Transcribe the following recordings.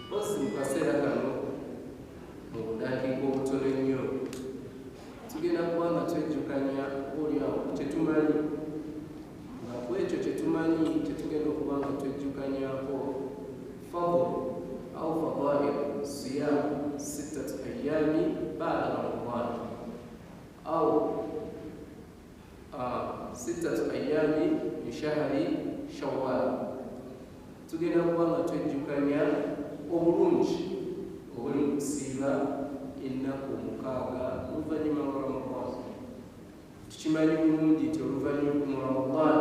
Mpozi mu kaseera kano, mu budakiika obutono ennyo, tugenda kuba nga twejjukanya oliawo kyetumanyi, nga ku ekyo kyetumanyi kyetugenda okuba nga twejjukanyako fadl au fadail siyam sittatu ayami bada Ramadan au sittatu ayami min shahri Shawwal. Tugenda kuba nga twejjukanya obulungi obuli mu kusiiba ennaku 6 oluvannyuma lwa Ramadan. Tukimanyi bulungi nti oluvannyuma mu Ramadan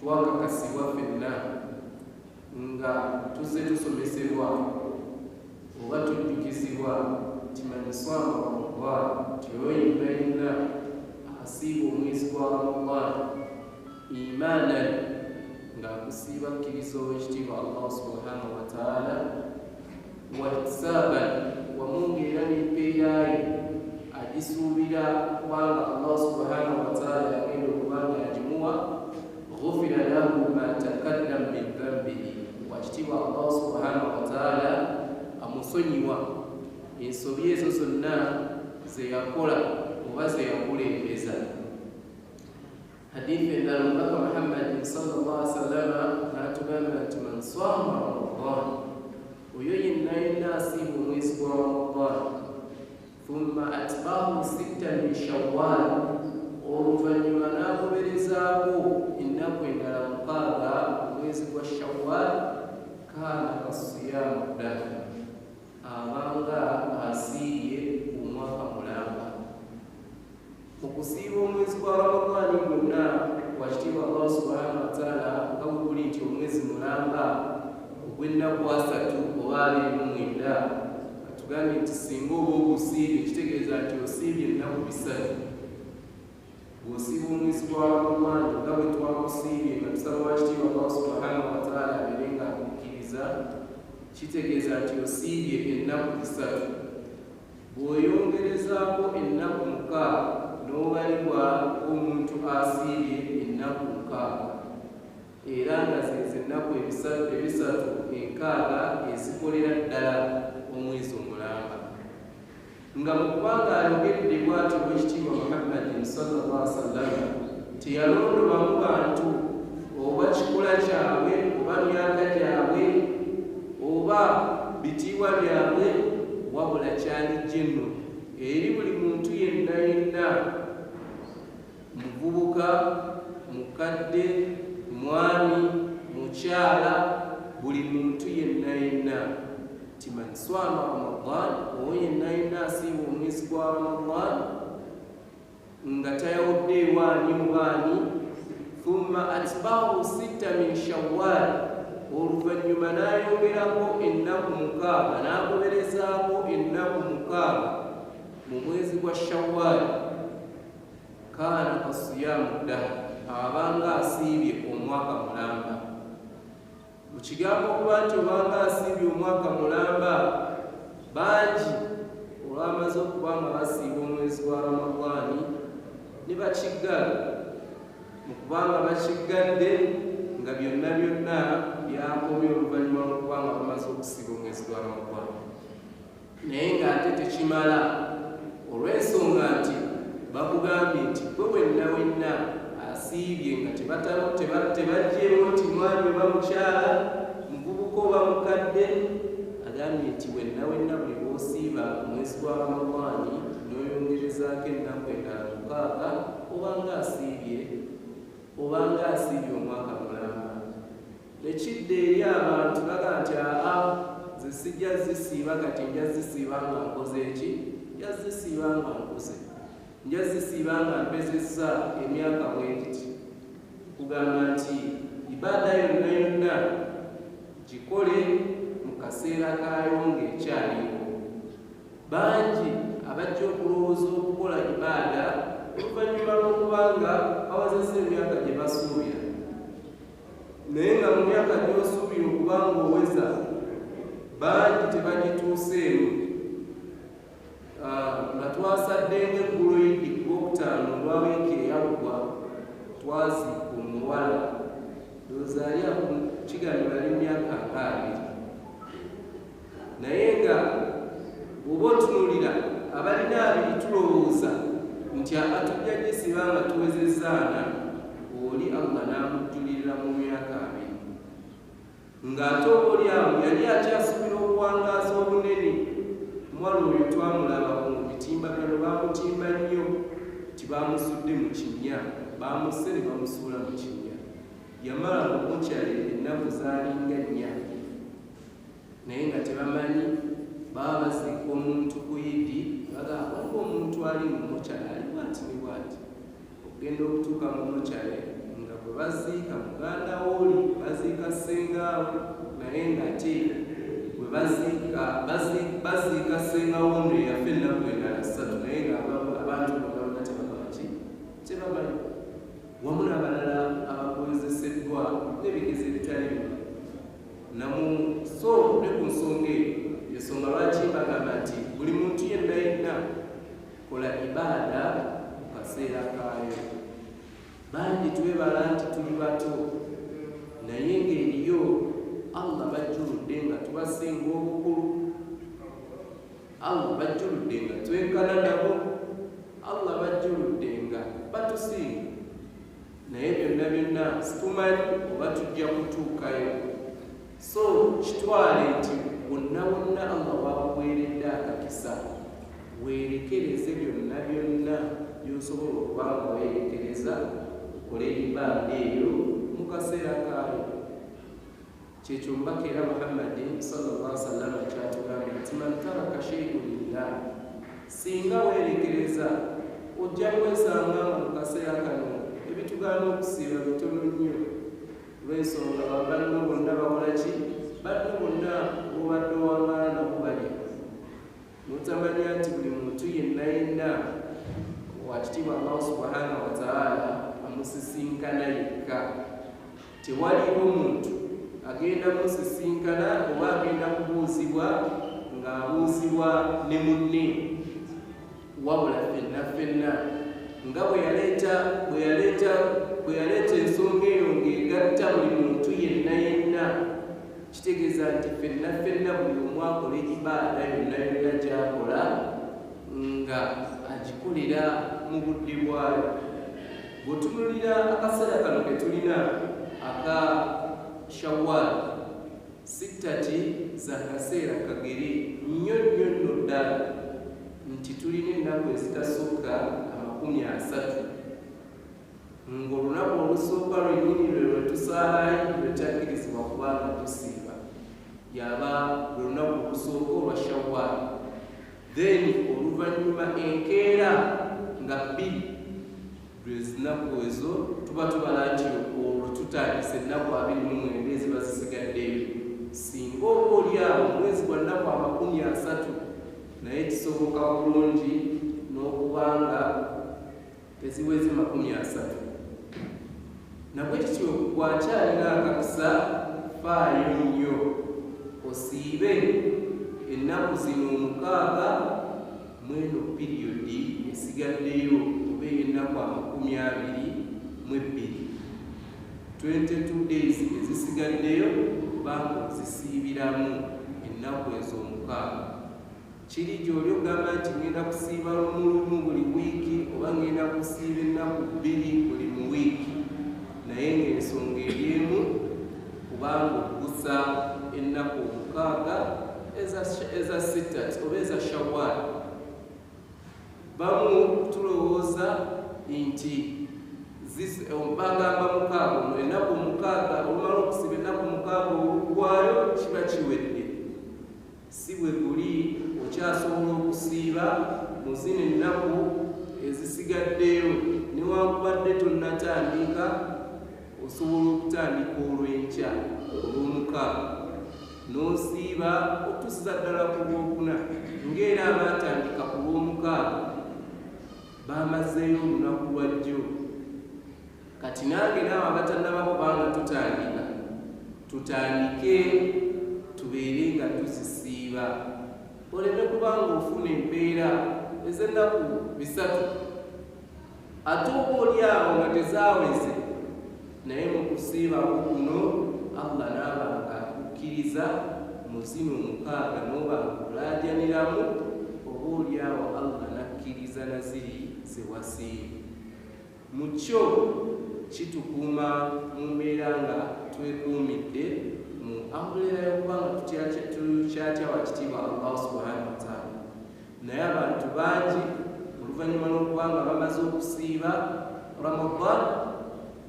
twakakasibwa ffenna nga tuzze tusomesebwa oba tujjukizibwa nti man saama Ramadan, nti oyo yenna yenna asiiba omwezi gwa Ramadan imaanan, ng'akusiiba kkiriza ow'ekitiibwa Allah subhanahu wa taala, wahtisaaban, wamu ng'era n'empeerayo agisuubira kubanga Allah subhanahu wa taala yagenda okuba nga agimuwa, ghufira lahu ma taqaddam min dhanbihi, wakitiibwa Allah subhanahu wa taala amusonyiwa ensobi ezo zonna ze yakola oba ze yakulembeza. Hadithi endala, omubaka Muhammadin sallallahu alaihi wasallama n'atugamba nti man saama Ramadan, oyo yenna yenna asiiba omwezi gwa Ramadan, thumma atbaahu sitta min Shawwal, oluvannyuma n'agoberezaako ennaku endala 6 omwezi gwa Shawwal, kaana kasiyaamu ddahri, abanga asiibye omwaka mulamba. Mu kusiiba omwezi gwa Ramadaani gwonna, wakitiibwa Allah subhanahu wataala nga bwe guli nti omwezi mulamba ogw'ennaku 30 oba 29, atugambye nti singa oba ogusiibye, kitegeeza nti osiibye ennaku 3. Bw'osiiba omwezi gwa Ramadaani nga bwe twakusiibye, nga tusaba wakitiibwa Allah subhanahu wataala abeere nga akukkiriza, kitegeeza nti osiibye ennaku 3. Bw'oyongerezaako ennaku 6, n'obalibwa omuntu asiibye ennaku 60, era nga zeze ennaku 3 enkaaga ezikolera ddala omwezi omulamba. Nga mu kubanga ayogedde bw'atyo ow'ekitiibwa Muhammadin sallallahu alaihi wasallam, teyalondobamu bantu oba kikula kyabwe oba myaka gyabwe oba bitiibwa byabwe, wabula kyali jenno eri buli muntu yenna yenna, muvubuka, mukadde, mwami, mukyala, buli muntu yenna yenna, nti man swama Ramadan, oyo yenna yenna asiiba omwezi gwa Ramadan nga tayawudde ewaani mu baani, thumma atbaahu sitta min Shawwal, oluvannyuma n'ayongerako ennaku 6, n'agoberezaako ennaku 6 mu mwezi gwa Shawwal, kaana kasiyaamu ddahri, abanga asiibye omwaka mulamba. Mu kigambo okuba nti obanga asiibye omwaka mulamba, bangi olwamaze okuba nga basiiba omwezi gwa Ramadaani ne bakiggala, mu kubanga bakiggadde nga byonna byonna byakomye oluvannyuma lw'okuba nga bamaze okusiiba omwezi gwa Ramadaani. Naye ng'ate tekimala, olw'ensonga nti bakugambye nti gwe wenna wenna asiibye nga tebaggyeewo nti mwami oba mukyala, muvubuka oba mukadde, agambye nti wenna wenna buli lw'osiiba omwezi gwa Ramadaani n'oyongerezaako ennaku endala 6, obanga asiibye omwaka mulamba. Nekidda eri abantu baga nti aa, nze sijja zisiiba kati, nja zisiiba nga nkoze eki, nja zisiiba nga nkuze, nja zisiiba nga mpezezza emyaka bwegiti. Kugamba nti ibaada yonna yonna gikole mu kaseera kaayo ng'ekyaliwo. Bangi abajja okulowooza okukola ibaada oluvannyuma lw'okubanga bawezezza emyaka gye basuubira, naye nga mu myaka gy'osuubira okuba nga oweza, bangi tebagituuseemu. Nga twasadde ng'eggulo Idi ku Lwokutaano olwa wiiki eyaggwa, twaziika omuwala, ndowooza ali kigambibwa ali myaka nga 20. Naye nga bw'oba otunuulira abalina 20 tulowooza nti atujja gisiba nga tuwezezzaana, oli Allah n'amujjulirira mu myaka 20, ng'ate oba oli awo yali akyasubira obuwangaazi obunene. Omuwala oyo twamulaba mu mitimbagano, bamutimba nnyo nti bamusudde mu kinnya, bamusse ne bamusuula mu kinnya. Yamala mu mokyale ennaku zaalinga 4, naye nga tebamanyi. Baba baziika omuntu ku Idi, bagamba waliwo omuntu ali mu mokyale ali bwati ne bwati. Okugenda okutuuka mu mokyale nga bwe baziika muganda wooli, baziika ssengaawe, naye ng'ate bwe baziika ssengaawo ono eyafa ennaku endala 3, naye nga abantu bonna bonna tebamanyi tebamanyi, wamu n'abalala abakozeseddwa n'ebigezo ebitali bimu. Namu so ne ku nsonga eyo, ensonga lwaki bagamba nti buli muntu yenna yenna kola ibaada mu kaseera kaayo. Bangi twebala nti tuli bato, naye ng'eriyo Allah bajjuludde nga tubasinga obukulu, Allah bajjuludde nga twenkana nabo, Allah bajjuludde nga batusinga, naye byonna byonna situmanyi oba tujja kutuukayo. So kitwale nti wonna wonna Allah wakuweeredde akakisa, weerekereze byonna byonna by'osobola okuba nga weerekereza, okole ibaada eyo mu kaseera kaayo. Kyekyo omubaka era Muhammadi sallallahu alaihi wasallam kyatugambye nti man taraka shay'un lillah, singa weerekereza ojja kwesanga nga mu kaseera kano ebitugaana okusiiba bitono nnyo, lw'ensonga banno bonna bakola ki? Banno bonna bobadde owangaala nabo balya. N'otamanya nti buli muntu yenna yenna wakitiibwa Allah subhanahu wa ta'ala amusisinkana yekka. Tewaliwo muntu agenda musisinkana oba agenda kubuuzibwa ng'abuuzibwa ne munne, wabula ffenna ffenna nga bwe yaleeta ensonga eyo ng'egatta buli muntu yenna yenna, kitegeeza nti ffenna ffenna buli omu akola ibaada yonna yonna gy'akola nga agikolera mu budde bwayo. Bw'otunuulira akaseera kano ke tulina aka Shawwal, sittati za kaseera kagere nnyo nnyo nno ddala nti tulina ennaku ezitasukka 30, ng'olunaku olusooka lwennyini lwe lwe tusaalayo lwe kyakkirizibwa kubanga tusiiba, yaba olunaku olusooka olwa Shawwal. Then oluvannyuma enkeera nga 2 lwezinaku ezo tuba tubala nti olwo tutandise ennaku 29 eziba zisigaddeyo. Singa oba oli awo omwezi gwa nnaku 30, naye kisoboka bulungi n'okubanga teziweze 30. Nabwe kityo bw'akyalina akakisa, faayo nnyo osiibe ennaku zino 6 mweno piriyodi esigaddeyo oba ey'ennaku 22, 22 days ezisigaddeyo banga ozisiibiramu ennaku ezo 6. Kiri gy'oli ogamba nti ngenda kusiiba lumu lumu buli wiiki oba ngenda kusiiba ennaku 2 buli mu wiiki, naye ng'ensonga eri emu, kubanga okugusa ennaku 6 eza sittat oba eza Shawwal. Bamu tulowooza nti bagamba 6, ennaku 6 olumala okusiba ennaku 6 oluggwayo kiba kiwedde. Si bwe guli, okyasobola okusiiba mu zino ennaku ezisigaddeyo, newankubadde tonnatandika, osobola okutandika olw'enkya olw'omukaaga n'osiiba okutuusiza ddala ku Lwokuna. Ng'era abaatandika ku Lwomukaaga bamazeeyo olunaku lwa jjo. Kati nange naawe abatannaba kubanga tutandika, tutandike tubeere nga tuzisiiba, oleme kubanga ofuna empeera ez'ennaku 3, ate oba oli awo nga tezaaweze, naye mu kusiibako kuno Allah n'aba nga akukkiriza Mu zino 6 n'oba ng'olaajaniramu, oba oliawo Allah n'akkiriza na ziri ze wasiibye. Mu kyo kitukuuma mu mbeera nga twekuumidde mu ambuleera y'okuba nga tukyatya wakitiibwa Allah subhanahu wataala. Naye abantu bangi oluvannyuma lw'okuba nga bamaze okusiiba Ramadan,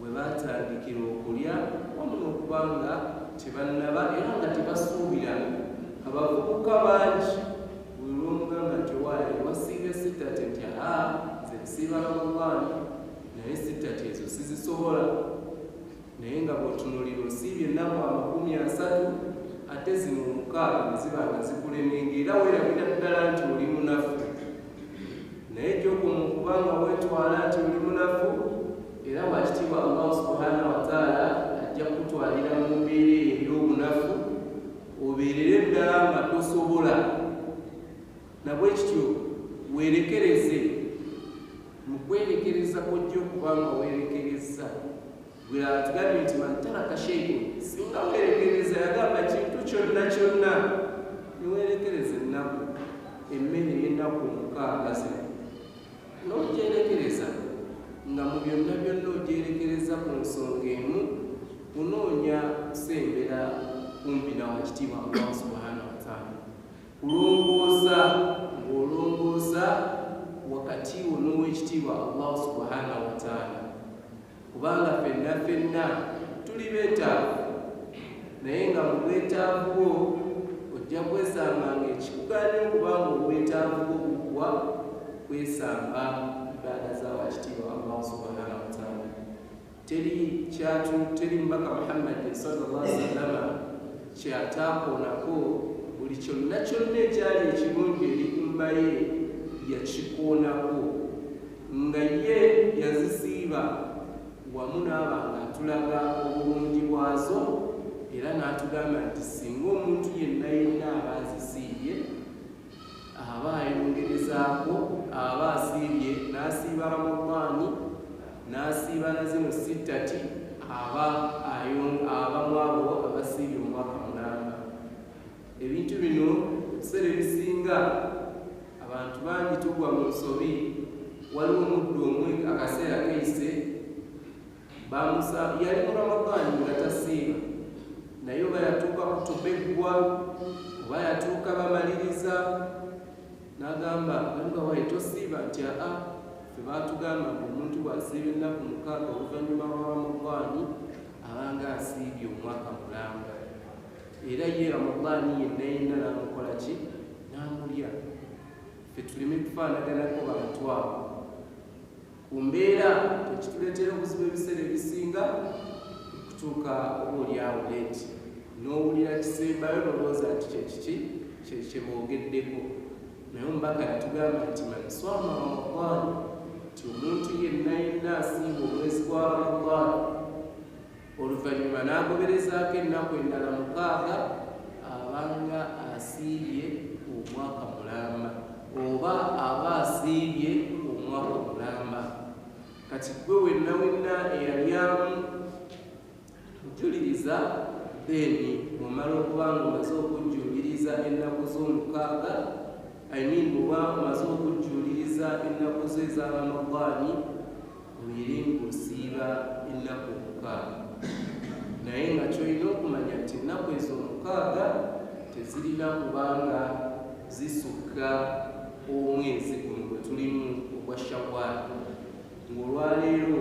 we batandikira okulya wamu n'okuba nga tebannaba era nga tebasuubira. Abavubuka bangi buli lw'omugamba nti owaaye wasiibye sittati, nti aa, nze nsiiba Ramadaani naye sittati ezo sizisobola. Naye nga bw'otunuulira osiibye ennaku 30, ate zino 6 ne ziba nga zikulemye, era weerabira ddala nti oli munafu. Naye gy'okoma okuba nga weetwala nti oli munafu, era wakitiibwa Allah subhanahu wataala ajja kukutwalira mu mbeera eyo ey'obunafu, obeerere ddala nga tosobola. Nabwe kityo weerekereze. Mu kwerekereza kw'ojja okuba nga weerekereza, gwe atugambye nti man taraka shay'un, singa weerekereza, yagamba kintu kyonna kyonna, neweerekereza ennaku, emmere ey'ennaku 6 zino n'ogyerekereza, nga mu byonna byonna ogyerekereza ku nsonga emu, kunoonya kusembera kumpi na wakitiibwa Allah subhanahu wataala, kulongoosa ng'olongoosa wakati wo n'owekitiibwa Allah subhanahu wataala, kubanga ffenna ffenna tuli beetaavu. Naye nga mu bwetaavu bwo ojja kwesanga ng'ekikugaanye okubanga obwetaavu bwo buggwa kwesamba ibaada za wakitiibwa Allah subhanahu wataala. Teri kyatu, teri mubaka Muhammadi sallallahu alaihi wasallama kyataakoonako. Buli kyonna kyonna ekyali ekirungi eri umma ye yakikoonako, nga ye yazisiiba wamu n'aba nga atulaga obulungi bwazo, era n'atugamba nti singa omuntu yenna yenna aba azisiibye, aba ayongerezaako, aba asiibye n'asiiba Ramadaani n'asiiba na zino sittati, aba abamu abo abasiibye omwaka mulamba. Ebintu bino ebiseera ebisinga abantu bangi tugwa mu nsobi. Waliwo omuddu omwe akaseera kayise bamusa, yali mu Ramadaani nga tasiiba, naye oba yatuuka kutobeggwa oba yatuuka bamaliriza, n'agamba bamuga, "Waye tosiiba?" Nti aa, ffe baatugamba nti omuntu bw'asiiba ennaku 6 oluvannyuma lwa Ramadaani abanga asiibye omwaka mulamba. Era ye Ramadaani yenna yenna n'amukola ki? N'amulya. Ffe tuleme kufaanaganako bantu abo ku mbeera tekituleetera obuzibu. Ebiseera ebisinga okutuuka oba oliawo late n'owulira kisembayo, nolowooza nti kyekiki kyeboogeddeko. Naye omubaka yatugamba nti man swama Ramadan, nti omuntu yenna yenna asiiba omwezi gwa Ramadan, oluvannyuma n'agoberezaako ennaku endala 6, abanga asiibye omwaka mulamba, oba aba asiibye omwaka mulamba. Kati gwe wenna wenna eyalyamu njuliriza, then omala okuba nga omaze okujjuliriza ennaku z'omukaaga, I mean, oba omaze okujjuliriza ennaku zo eza Ramadaani, obeere ng'osiiba ennaku 6. Naye nga kyolina okumanya nti ennaku ezo 6 tezirina kubanga zisukka omwezi guno gwe tulimu ogwa Shawwal, ng'olwaleero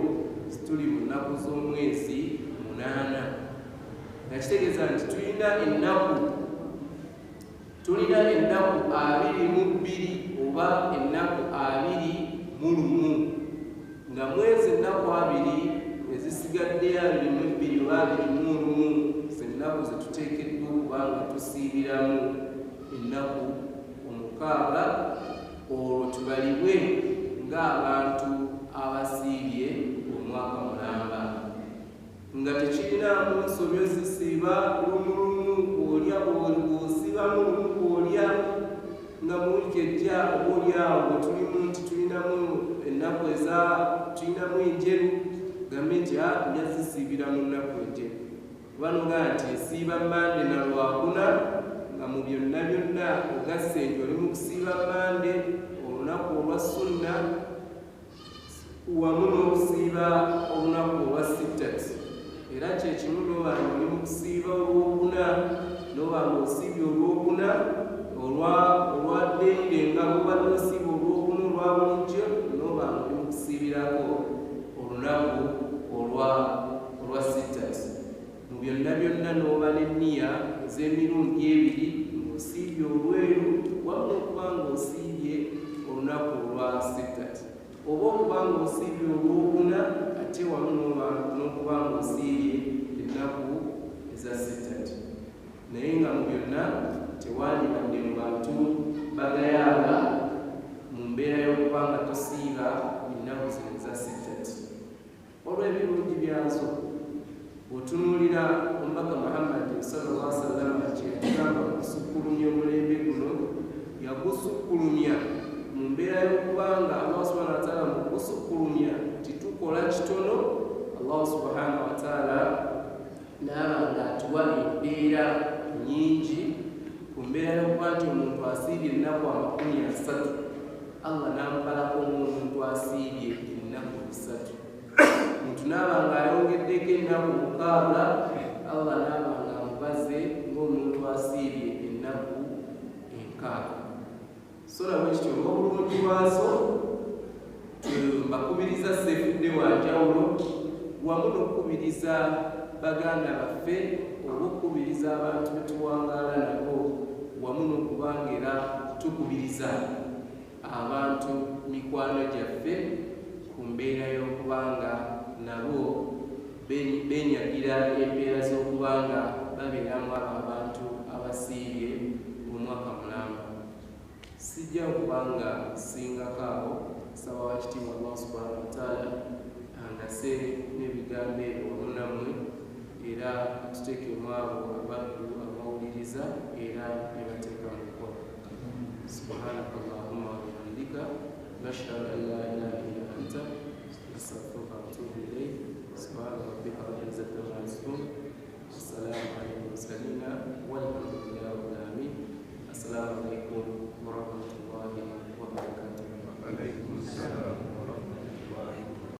tuli mu nnaku z'omwezi 8, nga kitegeeza nti tulina ennaku 22 oba ennaku 21, nga mwezi ennaku 20 ezisigaddeyo, 22 oba 21, zennaku zetuteekeddwa okuba nga tusiibiramu ennaku 6, olwo tubalibwe ng'abantu abasiibye omwaka mulamba, nga tekirinaamu nsobyo zisiiba lumu lumu bw'olya, bw'osiibamu lumu bw'olya, nga mu wiiki ejja oba oliawo bwe tulimu nti tulinamu ennaku eza tulinamu enjeru, gambe nti a nja zisiibira mu nnaku enjeru, kuba nogaa nti nsiiba Mande na Lwakuna. nga mu byonna byonna ogasse nti oli mu kusiiba Mande, olunaku olwa sunna, wamu n'okusiiba olunaku olwa sittati. Era kyekimu n'oba nga oli mu kusiiba olwokuna, n'oba nga osiibye olwokuna olwa ddeire nga bw'obadde osiiba olwokuna olwa bulijjo, n'oba nga oli mu kusiibirako olunaku olwa sittati. Mu byonna byonna n'oba n'enniya ez'emirundi ebiri, ng'osiibye olweru wamu n'okuba ng'osiibye olunaku olwa sittati, oba okuba ng'osiibye olwokuna ate wamu n'okuba ng'osiibye ennaku eza sittati. Naye nga mu byonna tewandibadde mu bantu bagayaala mu mbeera y'okuba nga tosiiba ennaku zino eza sittati olw'ebirungi byazo. Bw'otunuulira omubaka Muhammad sallallahu alaihi wasallam kye yatugamba mu kusukkulumya omulembe guno, yagusukkulumya mu mbeera y'okubanga Allah subhanahu wa ta'ala mu kugusukkulumya titukola kitono, Allah subhanahu wa ta'ala n'aba ng'atuwa embeera nnyingi ku mbeera y'okuba nti omuntu asiibye ennaku 30, Allah n'amubalako ng'omuntu asiibye ennaku 3. Omuntu n'aba ng'ayongeddeko ennaku 6, Allah n'aba ng'amubaze ng'omuntu asiibye ennaku 6. So nabwe kityo olw'obulungi bwazo mbakubiriza sefudde wanjawulo, wamu n'okukubiriza baganda baffe oba okukubiriza abantu be tuwangaala nabo, wamu n'okubanga era tukubiriza abantu mikwano gyaffe ku mbeera y'okubanga nabo benyagira embeera z'okubanga babeeramu abo abantu abasiibye omwaka mulamba. Sijja kubanga singako awo, nsaba wakitiibwa Allah subhanahu wa ta'ala angase n'ebigambo ebyo wamu nammwe, era atuteekemu abo abaddu abawuliriza era ne bateeka mu nkola. Subhanaka Allahumma wa bihamdika nashhadu an